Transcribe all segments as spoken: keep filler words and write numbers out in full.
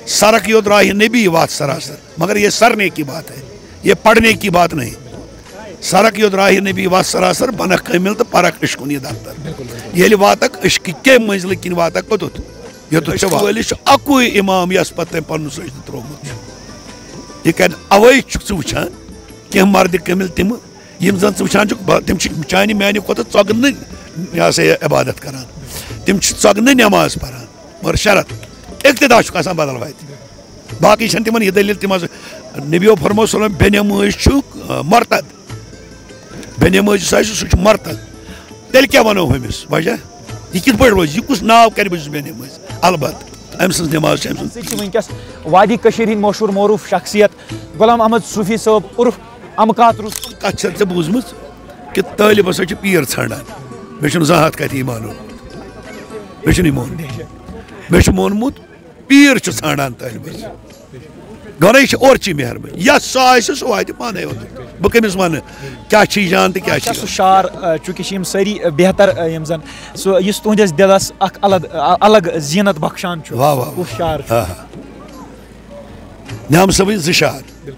سرک یوت راہ نبی وات سراسر، مگر یہ سرنے کی بات ہے، یہ پڑھنے کی بات نہیں۔ سرک یوت راہ نبی وات سراسر، بنک کامل تو پرک عشقن یہ دفتر۔ ییٚلہِ واتکھ عشقہٕ کہِ منزلہٕ کِنۍ واتکھ کوٚتتھ؟ یوٚتتھ ژےٚ واتُن۔ وٲلِس چھُ اَکُے اِمام یَس پتہٕ تٔمۍ پنُن سجدٕ ترٛوومُت۔ یہِ کَتہِ؟ اَوَے چھُکھ ژٕ وٕچھان کینٛہہ مردِ کٲمِل تِمہٕ، یِم زَن ژٕ وٕچھان چھُکھ، بہ-، تِم چھِ چانہِ میانہِ کھۄتہٕ ژۄگنہٕ، یہِ ہسا یہِ، عبادت کران۔ تِم چھِ ژۄگنہٕ نٮ۪ماز پران، مگر شرط، اقتدا چھُکھ آسان بدل وتہِ۔ باقٕے چھَنہٕ تِمن یہِ دٔلیٖل، تِم حظ، نبیو فرموو صلی اللہ علیہ وسلم، بے نمٲز چھُ، آ، مرتد۔ بے نمٲز یُس آسہِ، سُہ چھُ مرتد۔ تیٚلہِ کیٛاہ وَنو ہُمِس وجہ؟ یہِ کِتھ پٲٹھۍ روزِ؟ یہِ کُس ناو کَرِ بہٕ چھُس بے نمٲز؟ البتہٕ أمۍ سٕنٛز نماز چھِ أمۍ سٕنٛز۔ سۭتۍ چھِ وٕنکیٚس وادی کٔشیٖرِ ہِنٛدۍ مشہوٗر معروٗف شخصیت غلام احمد صوفی صٲب عرف امہٕ کاترٕ۔ کَتھ چھَتھ ژےٚ بوٗزمٕژ کہِ طٲلب ہسا چھُ پیٖر ژھانٛڈان؟ مےٚ چھُنہٕ زانٛہہ اَتھ کَتھِ ایٖمان اوٚنمُت۔ مےٚ چھُنہٕ ایٖمان اوٚنمُت۔ مےٚ چھُ مونمُت، پیٖر چھُ ژھانٛڈان طٲلبَس۔ گۄڈَے چھِ اورچی مہربٲنی۔ یَس سُہ آسہِ، سُہ واتہِ پانَے یوت۔ بہٕ کٔمِس وَنہٕ، کیٛاہ چھِ یہِ جان تہٕ کیٛاہ چھِ اَتھ چھا سُہ یہِ؟ شعر، آ، چوٗنٛکہِ چھِ یِم سٲری، آ، بہتر، آ، یِم زَن سُہ، یُس تُہٕنٛدِس دِلَس اَکھ الگ، آ، الگ زیٖنت بخشان چھُ۔ واہ، واہ، کُس واہ۔ شعر چھُ؟ آ، آ۔ نعمہٕ صٲبٕنۍ زٕ شعر۔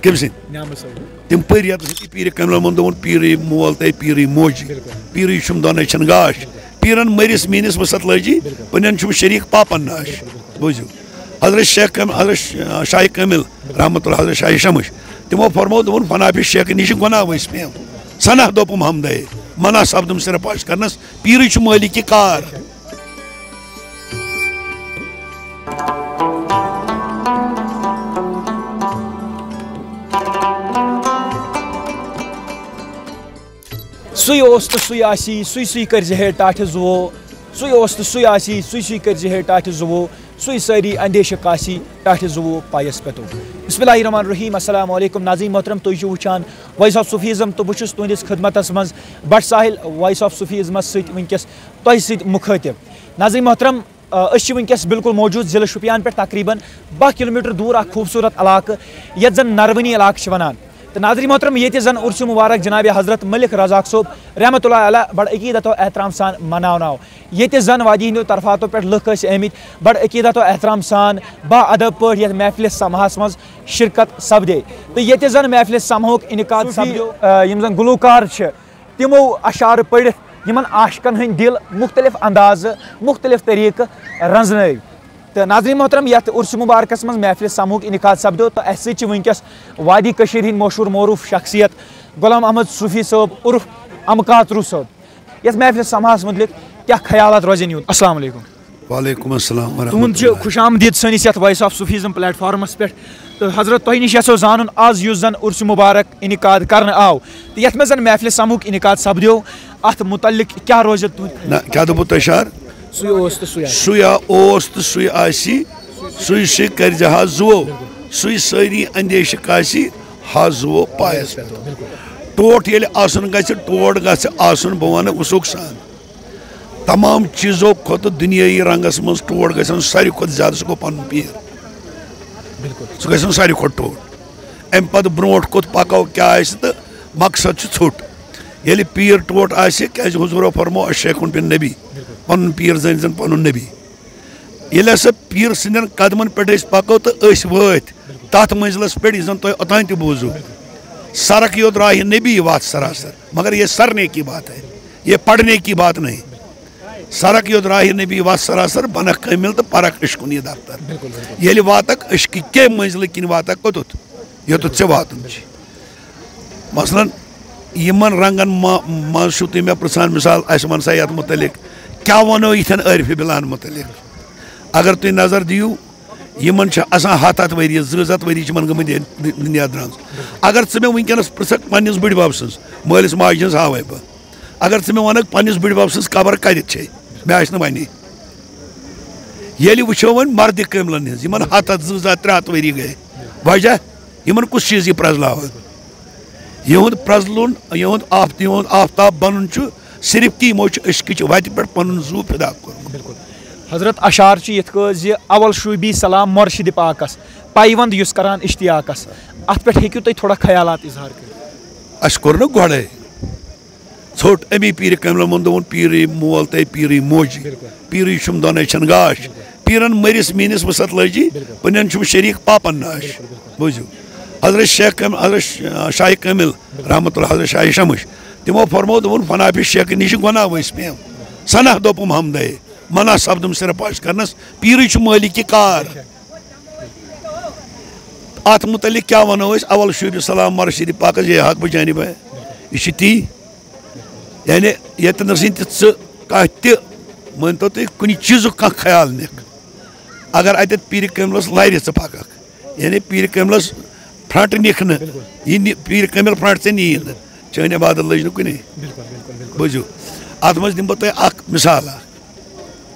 کٔمۍ سٕنٛدۍ؟ نعمہٕ صٲبٕنۍ۔ تِم پٔرۍ یَتَس أتی پیٖرِ کٲمِلَن ووٚن، دوٚپُن، "پیٖرٕے مول تہٕ پیٖرٕے موج، بِلکُل۔ پیٖرٕے چھُم دۄنَے چھَنہٕ گاش۔ بِلکُل۔ پیٖرَن مٔرِس میٛٲنِس وُسعت لٲجی، بِلکُل۔ پٔنٮ۪ن چھُم شریٖک پاپَن ناش۔" بِلکُل، بِلکُل۔ بوٗزِو، حضرت شیخ کٲم-، حضرت ش-، شاہِ کٲمِل رحمتہ اللہ، حضرت شاہِ شمس، تِمو فرموو، دوٚپُن، "فنا فی شیخ نِش گۄناہ ؤسۍ مےٚ۔ سنہ دوٚپُم حمدے، منع سپدُم صرف پاش کرنس، پیٖرٕے چھُ مٲلِکِ کار۔" سُے اوس تہٕ سُے آسی، سُے سُے کٔرۍ زِ ہے ٹاٹھہِ زُوو۔ سُے اوس تہٕ سُے آسی، سُے سُے کٔرۍ زِ ہے ٹاٹھہِ زُوو۔ سُے سٲری اندیشہِ کاسی، ٹاٹھہِ زُوو پایس پٮ۪تو۔ بسم اللہ الرحمن الرحیم، السلام علیکم ناظرین محترم، تُہۍ چھِو وٕچھان وائس آف صوفیزم تہٕ بہٕ چھُس تُہنٛدِس خدمتس منٛز بٹ ساحل وائس آف صوفیزمس سۭتۍ وٕنکیٚس تۄہہِ سۭتۍ مُخٲطب۔ ناظرین محترم، آ، أسۍ چھِ وٕنکیٚس بالکل موجود ضلع شُپیان پٮ۪ٹھ تقریباً باہ کلوٗمیٹر دوٗر اکھ خوٗبصوٗرت علاقہٕ، یتھ زن نروٲنی علاقہٕ چھِ ونان۔ تہٕ ناظرین محترم، ییٚتہِ زن عرس مبارک جناب حضرت ملک رزاق صٲب رحمتہ اللہ علیہ بڑٕ عقیدت و احترام سان مناونہٕ آو، ییٚتہِ زن وادی ہٕنٛدیو طرفاتو پٮ۪ٹھ لُکھ ٲسۍ آمٕتۍ بڑٕ عقیدت و احترام سان با ادب پٲٹھۍ یتھ محفلِ سماہس منٛز شرکت سپدے۔ تہٕ ییٚتہِ زن محفلِ سماہُک انعقاد صوفی، سپدیو، آ، یِم زن گلوکار چھِ، تِمو اشعار پٔرِتھ یِمن عاشقن ہٕنٛدۍ دِل مُختٔلِف اندازٕ، مُختٔلِف طریٖقہٕ رنزنٲوۍ۔ تہٕ ناظرین محترم، یتھ عرس مبارکس منٛز محفلِ سماہُک انعقاد سپدیو، تہٕ اسہِ سۭتۍ چھِ وٕنکیٚس وادی کٔشیٖرِ ہٕنٛدۍ مشہوٗر معروٗف شخصیت غلام احمد صوفی صٲب عرف امہٕ کاترو صٲب۔ یتھ محفلِ سماہس مُتعلق کیٛاہ خیالات روزن یِہُنٛد؟ السلام علیکم۔ وعلیکم السلام ورحمۃ تُہُنٛد چھُ اللہ۔ خوش آمدید سٲنِس یتھ وائس آف صوفیزم پلیٹ فارمس پٮ۪ٹھ۔ تہٕ حضرت، تۄہہِ نِش یژھو زانُن، از یُس زن عرس مبارک انعقاد کرنہٕ آو تہٕ یتھ منٛز زن محفلِ سماہُک انعقاد سپدیو، اتھ مُتعلق کیٛاہ روزِ تُہُنٛد؟ نہ، کیٛاہ دوٚپوُ تۄہہِ شعر؟ سُے اوس تہٕ سُے آسہِ۔ سُے اوس تہٕ سُے آسی، سُے سُے کٔرۍ زِ ہا زُوو، سُے سٲری اندیشہِ کاسی، ہا زُوو پایس پٮ۪ٹھ۔ ٹوٹھ ییٚلہِ آسُن گژھِ، ٹوٹھ گژھِ آسُن، بہٕ ونہٕ وُسُک سان۔ تمام چیٖزو کھۄتہٕ دُنیٲیی رنگس منٛز ٹوٹھ گژھِ آسُن ساروی کھۄتہٕ زیادٕ، سُہ گوٚو پنُن پیٖر۔ بِلکُل۔ سُہ گژھِ آسُن ساروی کھۄتہٕ ٹوٹھ۔ امہِ پتہٕ برونٛٹھ کوٚت پکو، کیٛاہ آسہِ تہٕ مقصد چھُ ژھوٚٹ۔ ییٚلہِ پیٖر ٹوٹھ آسہِ، کیٛازِ حضوٗرو فرموو، "الشیخ بن نبی"، بِلکُل۔ پنُن پیٖر زٲنۍ زن پنُن نبی۔ ییٚلہِ ہسا پیٖر سٕنٛدٮ۪ن قدمن پٮ۪ٹھ أسۍ پکو تہٕ أسۍ وٲتۍ تتھ منزلس پٮ۪ٹھ، یُس زن تۄہہِ اوٚتام تہِ بوٗزوُ، سرک یوت راہ نبی وات سراسر، مگر یہ سرنے کی بات ہے، یہ پڑھنے کی بات نہیں۔ سرک یوت راہ نبی وات سراسر، بنک کامل تہٕ پرک عشقن یہ دفتر۔ بِلکُل، بِلکُل۔ ییٚلہِ واتکھ عشقہٕ کہِ منزلہٕ کِنۍ واتکھ کوٚتتھ؟ یوٚتتھ ژےٚ واتُن چھُ۔ مثلاً، یِمن رنگن ما-، منٛز چھُو تُہۍ مےٚ پرژھان، مثال، اسہِ وَن سا یتھ متعلق، کیٛاہ وَنو یِتھٮ۪ن عٲرفِ بِلان متعلق؟ اگر تُہۍ نظر دِیِو، یِمن چھِ آسان ہتھ ہتھ ؤری، زٕ زٕ ہتھ ؤری چھِ یِمن گٔمٕتۍ ییٚتہِ دُ-، دُنیا درٛامٕژ۔ اگر ژٕ مےٚ وٕنکیٚنس پرژھکھ پننِس بٕڈۍ بب سٕنٛز، مٲلِس ماجہِ ہٕنٛز ہاوے بہٕ۔ اگر ژٕ مےٚ ونکھ پننِس بٕڈۍ بب سٕنٛز قبر کتٮ۪تھ چھے، مےٚ آسہِ نہٕ وَنی۔ ییٚلہِ وٕچھو وۄنۍ مردِ کٲملن ہٕنٛز، یِمن ہتھ ہتھ، زٕ زٕ ہتھ، ترٛےٚ ہتھ ؤری گٔے، وجہ یِمن کُس چیٖز یہِ پرٛزلاوان؟ یِہُنٛد پرٛزلُن، یِہُنٛد آف-، یِہُنٛد آفتاب بنُن چھُ صرف کہِ یِمو چھُ عشقٕچہِ وتہِ پٮ۪ٹھ پنُن زُو فدا کوٚرمُت۔ بِلکُل۔ حضرت، اشعار چھُ یِتھ کٲٹھۍ زِ اول شوٗبی سلام مرشدِ پاکس، پیوند یُس کران اشتیاقس۔ اتھ پٮ۪ٹھ ہیٚکِو تُہۍ تھوڑا خیالات اظہار کٔرِتھ؟ اسہِ کوٚر نہٕ گۄڈے ژھوٚٹ امی پیٖرِ کاملن منٛز، دوٚپُن، "پیٖرٕے مول تہٕ پیٖرٕے موج، بِلکُل۔ پیٖرٕے چھُم دۄنَے چھَنہٕ گاش۔" بِلکُل۔ پیرن مٔرِس میٲنِس وسعت لٲجی، پنن چھُم شریک پاپن ناش۔ بوٗزِو، حضرت شیخ کم-، حضرت ش-، شاہ کامل رحمت اللہ، حضرت شاہ شمش، تِمو فرموو، دوٚپُن، فنا پی شیخ نِش گۄناہ ؤسۍ مےٚ۔ سنہ دوٚپُم حمدے، منع سپدُم صرف پاش کرنس، پیرٕے چھُ مٲلِک کار۔ اتھ متعلق کیٛاہ ونو أسۍ؟ اول شوٗبہِ سلام مرشد پاکس، یہ حق بجانب ہے، یہ چھِ تی۔ یعنی ییٚتہِ نَس تہِ ژٕ کانٛہہ تہِ، مٲنۍ تو تُہۍ، کُنہِ چیٖزُک کانٛہہ خیال نِکھ، اگر اتٮ۪تھ پیٖرِ کٲملس لرِ ژٕ پککھ، یعنی پیٖرِ کٲملس فرنٹ نِکھ نہٕ، یہِ نہِ-، پیٖرِ کٲمل فرنٹ ژےٚ نِیی نہٕ، چٲنۍ عبادت لٔج نہٕ کُنے۔ بوٗزِو، اتھ منٛز دِمہٕ بہٕ تۄہہِ اکھ مثال اکھ۔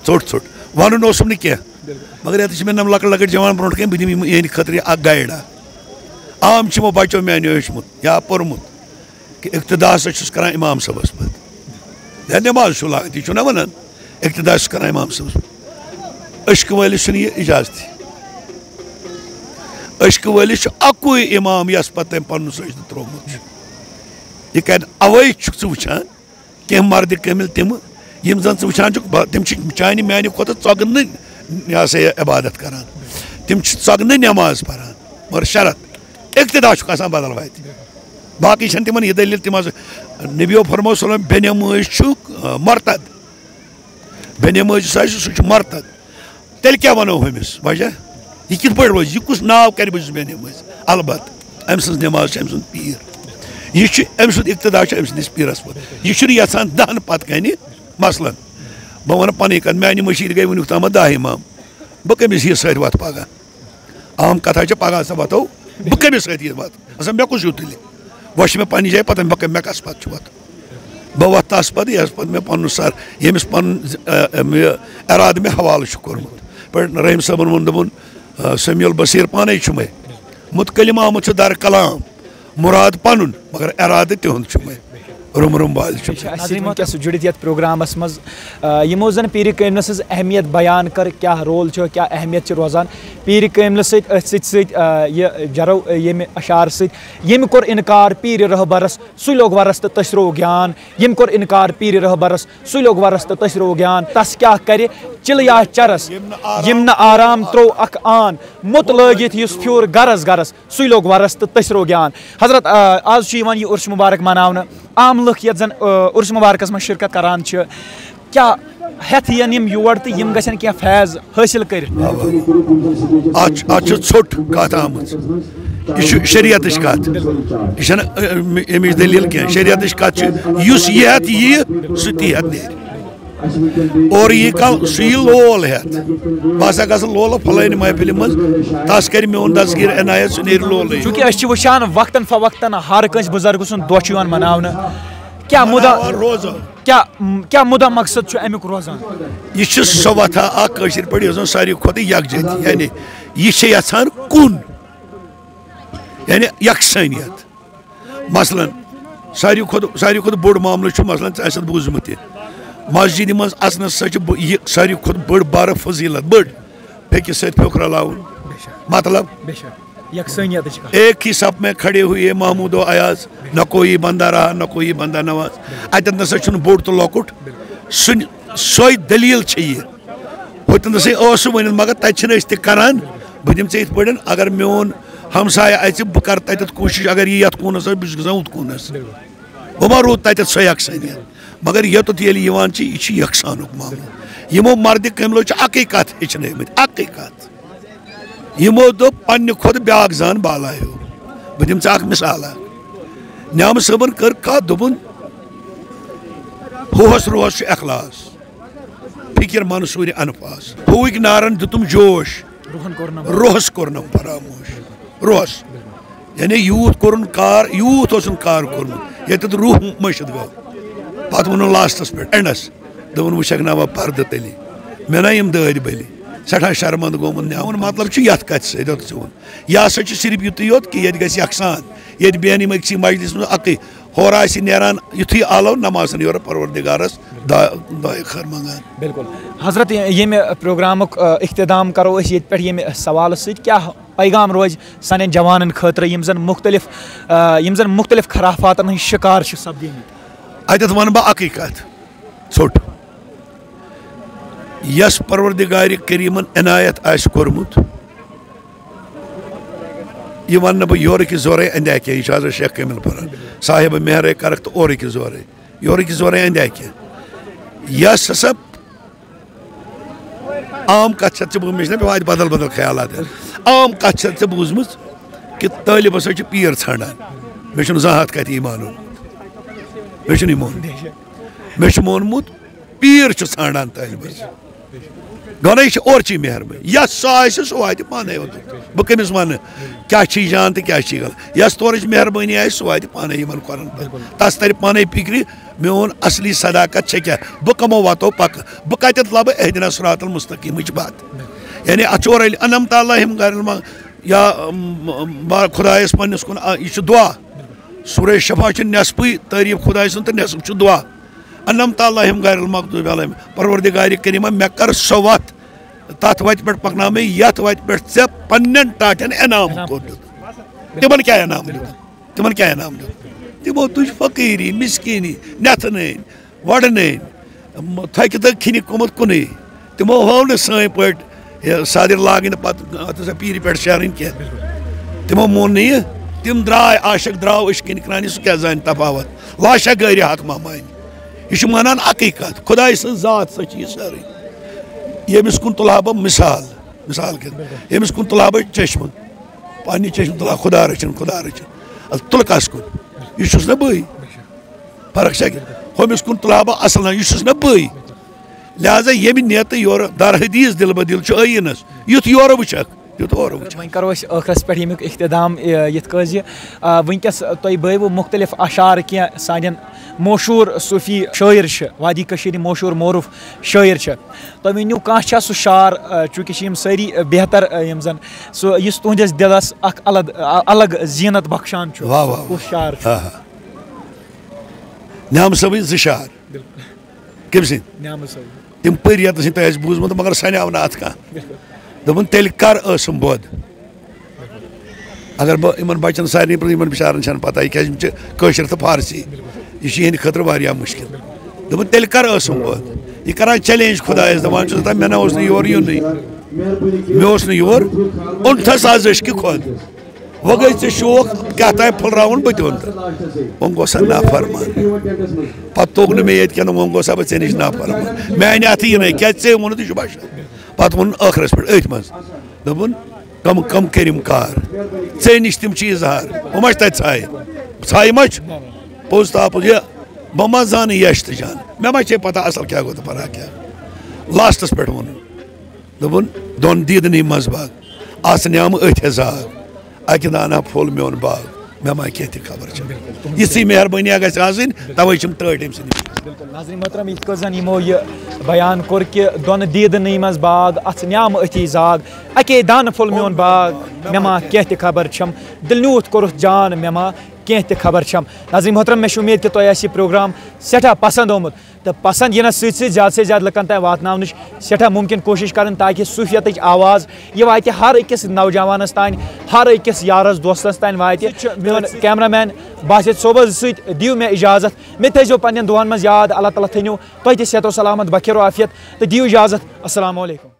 ژوٚٹ ژوٚٹ وَنُن اوسُم نہٕ کینٛہہ، مگر یَتھ چھِ مےٚ نَم لۄکٕٹۍ لۄکٕٹۍ جوان برونٛٹھ کَنہِ، بہٕ دِمہٕ یِم یِہِنٛدِ خٲطرٕ یہِ اَکھ گایِڈ اَکھ۔ عام چھِ یِمو بَچو میٛانیو ہیوٚچھمُت یا پوٚرمُت کہِ اقتدا ہسا چھُس کَران اِمام صٲبَس پَتہٕ۔ یا نٮ۪ماز چھُ لاگان، تی چھُ نہ وَنان اقتدا چھُس کَران اِمام صٲبَس پَتہٕ۔ عشقہٕ وٲلِس چھُنہٕ یہِ اِجازتٕے۔ عشقہٕ وٲلِس چھُ اَکُے اِمام یَس پَتہٕ تٔمۍ پَنُن سجدٕ ترٛوومُت چھُ۔ یہِ کَرِ اَوَے چھُکھ ژٕ وٕچھان کینٛہہ مردِ کٲمِل تِم، یِم زَن ژٕ وٕچھان چھُکھ، بہ-، تِم چھِ چانہِ میٛانہِ کھۄتہٕ ژۄگنہٕ، یہِ ہسا یہِ، عبادت کران۔ تِم چھِ ژۄگنہٕ نٮ۪ماز پران، مگر شرط اقتدا چھُکھ آسان بدل وتہِ۔ باقٕے چھَنہٕ تِمن یہِ دٔلیٖل، تِم حظ، نبیو فرموو صلی اللہ علیہ وسلم، بے نمٲز چھُ، آ، مرتد۔ بے نمٲز یُس آسہِ، سُہ چھُ مرتد۔ تیٚلہِ کیٛاہ وَنو ہُمِس وجہ؟ یہِ کِتھ پٲٹھۍ روزِ؟ یہِ کُس ناو کَرِ بہٕ چھُس بے نمٲز؟ البتہ أمۍ سٕنٛز نماز چھِ أمۍ سُنٛد پیٖر۔ یہِ چھُ أمۍ سُنٛد اقتدا چھُ أمۍ سٕنٛدِس پیٖرَس پٮ۪ٹھ۔ یہِ چھُنہٕ یَژھان دَہَن پَتہٕ کَنہِ۔ مثلاً، بہٕ وَنہٕ پَنٕنۍ کَتھ، میٛانہِ مٔشیٖد گٔے وٕنیُک تامَتھ دَہ اِمام۔ بہٕ کٔمِس ہِیَس سۭتۍ وَتہٕ پَگاہ؟ عام کَتھا چھِ، پَگاہ ہسا وَتھو بہٕ کٔمِس سۭتۍ یِتھ وَتہٕ؟ اَسا مےٚ کُس ہیوٗ تُلہِ؟ وۄنۍ چھِ مےٚ پَنٕنہِ جایہِ پَتہ، بہٕ کَمہِ، مےٚ کَس پَتہٕ چھُ وَتھ۔ بہٕ وَتھٕ تَس پَتہٕ، یَس پَتہٕ مےٚ پَنُن سَر، ییٚمِس پَنُن، ز-، ا، ا، یہِ اِرادٕ مےٚ حوالہٕ چھُ کوٚرمُت۔ پٲٹھۍ رحیٖم صٲبَن ووٚن، دوٚپُن، آ، سمیع البصیٖر پانَے چھُ مےٚ۔ مُتکلِم آمُت چھُ در کلام، مُراد پَنُن، مگر اِرادٕ تِہُنٛد چھُ مےٚ۔ رُم رُم والہِ چھُ مےٚ۔ اَسہِ سۭتۍ وٕنکیٚس جُڑِتھ یَتھ پروگرامَس منٛز، آ، یِمو زَن پیٖرِ کٲمِلہٕ سٕنٛز اہمیت بیان کٔر، کیٛاہ رول چھُ، کیٛاہ اہمیت چھِ روزان پیٖرِ کٲمِلہٕ سۭتۍ، أتھۍ سۭتۍ سۭتۍ، آ، یہِ جَرو، آ، ییٚمہِ اَشعار سۭتۍ، ییٚمہِ کوٚر اِنکار پیٖرِ رہبَرَس، سُے لوٚگ وَرَس تہٕ تٔسۍ روو گیان۔ ییٚمۍ کوٚر اِنکار پیٖرِ رہبَرَس، سُے لوٚگ وَرَس تہٕ تٔسۍ روو گیان۔ تَس کیٛاہ کَرِ چِلہٕ یا چَرَس، ییٚمۍ نہٕ آرام ترٛوو اَکھ آن، موٚت لٲگِتھ یُس پھیوٗر گَرَس گَرَس، سُے لوٚگ وَرَس تہٕ تٔسۍ روو گیان۔ حضرت، آ، آز چھُ یِوان یہِ عُرس مُبارک مَناونہٕ۔ عام لُکھ یَتھ زَن، آ، عُرس مُبارکَس منٛز شِرکت کَران چھِ، کیٛاہ ہٮ۪تھ یِن یِم یور تہٕ یِم گژھن کینٛہہ فیض حٲصِل کٔرِتھ؟ اَتھ چھُ، اَتھ چھُ ژھوٚٹ کَتھ آمٕژ۔ یہِ چھُ شریعتٕچ کَتھ۔ یہِ چھَنہٕ، اَ، اَ، اَمِچ دٔلیٖل کینٛہہ۔ شریعتٕچ کَتھ چھِ، یُس یہِ ہٮ۪تھ یِیہِ، سُہ تی ہٮ۪تھ نیرِ۔ اورٕ یی کانٛہہ، سُہ یی لول ہٮ۪تھ۔ بہٕ ہسا گژھٕ لولہٕ فلٲنہِ محفلہِ منٛز، تَس کَرِ میون دستگیٖر عنایت، سُہ نیرِ لولٕے۔ چوٗنٛکہِ أسۍ چھِ وٕچھان وقتاً فوقتاً ہر کٲنٛسہِ بُزرگہٕ سُنٛد دۄہ چھُ یِوان مَناونہٕ۔ کیٛاہ مُدا، مَناوان روزان۔ کیٛاہ، کیٛاہ مُدا مقصد چھُ اَمیُک روزان؟ یہِ چھِ سۄ وَتھا اَکھ کٲشِر پٲٹھۍ، یۄس زَن ساروی کھۄتہٕ یَکجہتی، یعنی یہِ چھِ یَژھان کُن، یعنی یَکسٲنیت۔ مثلاً، ساروی کھۄتہٕ، ساروی کھۄتہٕ بوٚڑ معاملہٕ چھُ، مثلاً، ژےٚ آسٮ۪تھ بوٗزمُت تہِ، مسجدِ منٛز اَژنَس ہسا چھِ بٔ-، یہِ ساروی کھۄتہٕ بٔڑ بارٕ فضیلت، بٔڑ، پھیٚکِس سۭتۍ پھیوٚکھ رلاوُن۔ بے شک۔ مطلب، بے شک۔ یکسٲنیتٕچ کتھ۔ ایک ہی صف میں کھڑے ہوئے محمود و ایاز، نہ کوئی بندہ رہا، نہ کوئی بندہ نواز۔ اتٮ۪تھ نسا چھُنہٕ بوٚڑ تہٕ لۄکُٹ۔ سُنہِ، سۄے دٔلیٖل چھےٚ یہِ۔ ہُتٮ۪ن نسا اوس سُہ ؤنِتھ، مگر تتہِ چھِنہٕ أسۍ تہِ کران۔ بہٕ دِمہٕ ژےٚ یِتھ پٲٹھۍ، اگر میون ہمسایہِ اژِ، بہٕ کرٕ تتٮ۪تھ کوٗشش، اگر یہِ یتھ کوٗنس آسہِ، بہٕ چھُس گژھان ہُتھ کوٗنس۔ وۄنۍ ما روٗد تتٮ۪تھ سۄ یکسٲنیت؟ مگر یوٚتَتھ ییٚلہِ یِوان چھِ، یہِ چھِ یکسانُک معاملہٕ۔ یِمو مردِ کٲملو چھِ اَکٕے کَتھ ہیٚچھنٲومٕتۍ، اَکٕے کَتھ۔ یِمو دوٚپ، پنٛنہِ کھۄتہٕ بیٛاکھ زان بالا ہیوٗ۔ بہٕ دِمہٕ ژےٚ اَکھ مِثال اَکھ۔ نیامہٕ صٲبَن کٔر کَتھ، دوٚپُن، ہُہَس روہَس چھُ اخلاص، فِکِر منصوٗرِ انفاس۔ ہُہٕکۍ نارَن دیُتُم جوش، روحن کوٚرنم۔ روحس کوٚرنم فراموش۔ روحس۔ یعنی یوٗت کوٚرُن کار، یوٗت اوسُن کار کوٚرمُت، ییٚتٮ۪تھ روح مٔشِتھ گوٚو۔ پتہٕ ووٚنُن لاسٹس پٮ۪ٹھ، اینڈس، دوٚپُن، "وٕچھکھ نا وۄنۍ پردٕ تٔلی، مےٚ نا یِم دٲدۍ بٔلی، سٮ۪ٹھاہ شرمندٕ گوٚمُت مےٚ۔" ووٚن، مطلب چھُ یتھ کتھِ سۭتۍ، یوٚت ژٕ ووٚن۔ یہِ ہسا چھُ صرف یُتُے یوت کہِ ییٚتہِ گژھِ یکسان، ییٚتہِ بیٚہن یِم أکسٕے مجلس منٛز اکٕے۔ ہورٕ آسہِ نیران یُتھُے آلو، نماز چھَنہٕ یورٕ پروردگارس دا-، دعایہِ خٲر منٛگان۔ بِلکُل۔ حضرت، ییٚمہِ پروگرامُک، آ، اختتام کرو أسۍ ییٚتہِ پٮ۪ٹھ ییٚمہِ سوالہٕ سۭتۍ، کیٛاہ پیغام روزِ سانٮ۪ن جوانن خٲطرٕ، یِم زن مُختٔلِف، آ، یِم زن مُختٔلِف خرافاتن ہٕنٛدۍ شِکار چھِ سپدیمٕتۍ؟ اتٮ۪تھ ونہٕ بہٕ اکٕے کتھ، ژھوٚٹ۔ یس پروردگار کریمن عنایت آسہِ کوٚرمُت، یہِ ونہٕ نہٕ بہٕ یورٕ کہِ زورے اندیا کینٛہہ، یہِ چھُ حضرت شیخ کامل پران، صاحب مہرے کرکھ تہٕ اورٕ کہِ زورے، یورٕ کہِ زورے اندیا کینٛہہ۔ یس ہسا عام کتھ چھِ ژےٚ بوٗزمٕژ، مےٚ چھِ نہ پٮ۪وان اتہِ بدل بدل خیالات۔ عام کتھ چھِ ژےٚ بوٗزمٕژ کہِ طٲلب ہسا چھُ پیٖر ژھانڈان۔ مےٚ چھُنہٕ زانٛہہ اتھ کتھِ ایمان اوٚنمُت۔ مےٚ چھُنہٕ یہِ مونمُت۔ مےٚ چھُ مونمُت، پیٖر چھُ ژھانڈان طٲلبس۔ گۄڈَے چھِ اورچی مہربٲنی۔ یَس سُہ آسہِ، سُہ واتہِ پانَے یوٚتَتھ۔ بہٕ کٔمِس وَنہٕ، کیٛاہ چھِ جان تہٕ کیٛاہ چھِ غلط؟ یَس تورٕچ مہربٲنی آسہِ، سُہ واتہِ پانَے یِمَن کھۄرَن پٮ۪ٹھ۔ تَس تَرِ پانَے فِکرِ، میون اصلی صداقت چھےٚ کیٛاہ؟ بہٕ کَمو وَتو پَکہٕ؟ بہٕ کَتٮ۪تھ لَبہٕ اہدنا صراط المستقیٖمٕچ وَتھ؟ یعنی اَتھ چھُ اورَے، انعمت اللہم غیر الم-، یا، م، م، با-، خۄدایَس پنٛنِس کُن، آ، یہِ چھُ دُعا۔ سورہ شفا چھُ نٮ۪صفٕے تعریٖف خۄداے سُنٛد تہٕ نٮ۪صٕف چھُ دُعا۔ انعمت اللہم غیر المغضوب علیہم، پروردگار کریمہ، مےٚ کر سۄ وتھ، تتھ وتہِ پٮ۪ٹھ پکناو مےٚ، یتھ وتہِ پٮ۪ٹھ ژےٚ پننٮ۪ن ٹاٹھٮ۪ن انعام کوٚر دیُت۔ تِمن کیٛاہ انعام دیُت؟ تِمن کیٛاہ انعام دیُت؟ تِمو تُج فقیری، مسکینی، نٮ۪تھٕ نٲنۍ، وۄڑٕ نٲنۍ، تھۄکہِ تہٕ کھِنہِ قۭمتھ کُنُے۔ تِمو ہٲو نہٕ سٲنۍ پٲٹھۍ یہِ صدٕرۍ لاگٕنۍ تہٕ پتہٕ اَتھ ہسا پیٖرِ پٮ۪ٹھ شیرٕنۍ کینٛہہ۔ تِمو مون نہٕ یہِ۔ تِم درٛاے، عاشق درٛاو عشقٕنۍ کرٛانہِ، سُہ کیٛاہ زانہِ تفاوت؟ لاشا گٲرِ حق ما مانہِ۔ یہِ چھُ مانان اَکٕے کَتھ، خۄداے سٕنٛز ذات سۄ چھِ یہِ سٲرٕے۔ ییٚمِس کُن تُلہٕ ہا بہٕ مثال، مثال کِتھ، ییٚمِس کُن تُلہٕ ہا بہٕ چشمہٕ، پننہِ چشمہٕ تُلہٕ ہا خۄدا رٔچھِن، خۄدا رٔچھِن۔ اَدٕ تُلہٕ کَس کُن؟ یہِ چھُس نہ بٕے۔ فرق چھا؟ ہُمِس کُن تُلہٕ ہا بہٕ اَصٕل نہ، یہِ چھُس نہ بٕے۔ لہذا ییٚمہِ نیتہٕ یورٕ در حدیث دِل بدل چھُ ٲییٖنس، یُتھ یورٕ وٕچھکھ، تیُتھ اورٕ وٕچھکھ۔ وۄنۍ کرو أسۍ ٲخرس پٮ۪ٹھ ییٚمیُک اختتام، یہِ، یِتھ کٔنۍ زِ، آ، وٕنکیٚس تۄہہِ بٲوِو مُختٔلِف اشعار کینٛہہ سانٮ۪ن مشہوٗر صوٗفی شٲعر چھِ، وادی کٔشیٖرِ مشہوٗر معروٗف شٲعر چھِ۔ تُہۍ ؤنِو کانٛہہ چھا سُہ شعر، آ، چوٗنٛکہِ چھِ یِم سٲری، آ، بہتر، آ، یِم زن سُہ، یُس تُہنٛدِس دِلس اکھ الگ، آ، الگ زیٖنت بخشان چھُ؟ واہ، واہ، سُہ کُس واہ۔ شعر چھُ؟ آ، آ۔ نعمہٕ صٲبٕنۍ زٕ شعر۔ بِلکُل۔ کٔمۍ سٕنٛدۍ؟ نعمہٕ صٲب۔ تِم پٔرۍ ییٚتہِ نَس تۄہہِ آسہِ بوٗزمُت، مگر سَنیٛاو نہٕ اَتھ کانٛہہ۔ بِلکُل۔ دوٚپُن، "تیٚلہِ کر ٲسٕم بۄد؟" اگر بہٕ یِمن بچن سارنٕے پرٛژھ، یِمن بِچارن چھَنہٕ پتہ، یہِ کیٛازِ یِم چھِ کٲشِر تہٕ فارسی۔ یہِ چھِ یِہِنٛدِ خٲطرٕ واریاہ مُشکِل۔ دوٚپُن، "تیٚلہِ کر ٲسٕم بۄد؟" یہِ کران challenge خۄدایَس، دَپان چھُس، "دَپان مےٚ نہ اوس نہٕ یورٕ یُنٕے۔ مےٚ اوس نہٕ یور، اوٚنتھَس آز عشقہِ خۄد۔" وۄنۍ گٔے ژےٚ شوق کیٛاہ تام پھُلراوُن، بہٕ تہِ وَنہٕ تہٕ۔ وۄنۍ گوٚو سا نافرمان۔ پَتہٕ توٚگ نہٕ مےٚ ییٚتہِ کٮ۪ن، وۄنۍ گوٚو سا بہٕ ژےٚ نِش نافرمان۔ میٛانہِ اَتھٕ یِنَے، کیٛازِ ژےٚ ووٚنُتھ یہِ چھُ بشر؟ پَتہٕ ووٚنُن ٲخرَس پٮ۪ٹھ أتھۍ منٛز۔ دوٚپُن، "کَم، کَم کٔرِم کار؟ ژےٚ نِش تِم چیٖز ہار۔ ہُہ ما چھِ تَتہِ ژھایہِ؟ ژھایہِ ما چھِ؟ پوٚز تہٕ اَپُز یہِ، بہٕ ما زانہٕ یَش تہٕ جان؟ مےٚ ما چھے پَتہ اَصٕل کیٛاہ گوٚو تہٕ پَرا کیٛاہ؟" لاسٹَس پٮ۪ٹھ ووٚنُن۔ دوٚپُن، "دۄن دیٖدنٕے منٛز باغ، آسہٕ نیامہٕ أتھۍ زاگ، اَکہِ دانہ پھوٚل میون باغ، مےٚ ما کینٛہہ تہِ خبر چھےٚ۔" یِژھٕے مہربٲنی گژھِ آسٕنۍ، تَوَے چھِم ٹٲٹھۍ أمۍ سٕنٛدِ۔ بِلکُل، ناظریٖن محترم، یِتھ کٔنۍ زَن یِمو یہِ بیان کوٚر کہِ دۄن دیٖدنٕے منٛز باغ، اَتھ نیامہٕ أتھی زاگ، اَکے دانہٕ پھوٚل میون باغ، مےٚ ما کینٛہہ تہِ خبر چھَم، دِل نیوٗتھ کوٚرُتھ جان، مےٚ ما کینٛہہ تہِ خبر چھَم۔ ناظریٖن محترم، مےٚ چھِ اُمید کہِ تۄہہِ آسہِ یہِ پروگرام سٮ۪ٹھاہ پسنٛد آمُت۔ تہٕ پسنٛد یِنس سۭتۍ سۭتۍ زیادٕ سے زیادٕ لُکن تام واتناونٕچ سٮ۪ٹھاہ مُمکِن کوٗشِش کرٕنۍ، تاکہِ صوٗفیتٕچ آواز یہِ واتہِ ہر أکِس نوجوانس تام، ہر أکِس یارس دوستس تام واتہِ۔ میون کیمرہ مین باسط صٲبس سۭتۍ دِیِو مےٚ اجازت، مےٚ تھٲیزیو پننٮ۪ن دُعن منٛز یاد۔ اللہ تعالیٰ تھٲینو تۄہہِ تہِ صحت و سلامت، بخیر و عافیت، تہٕ دِیِو اجازت۔ السلام علیکم۔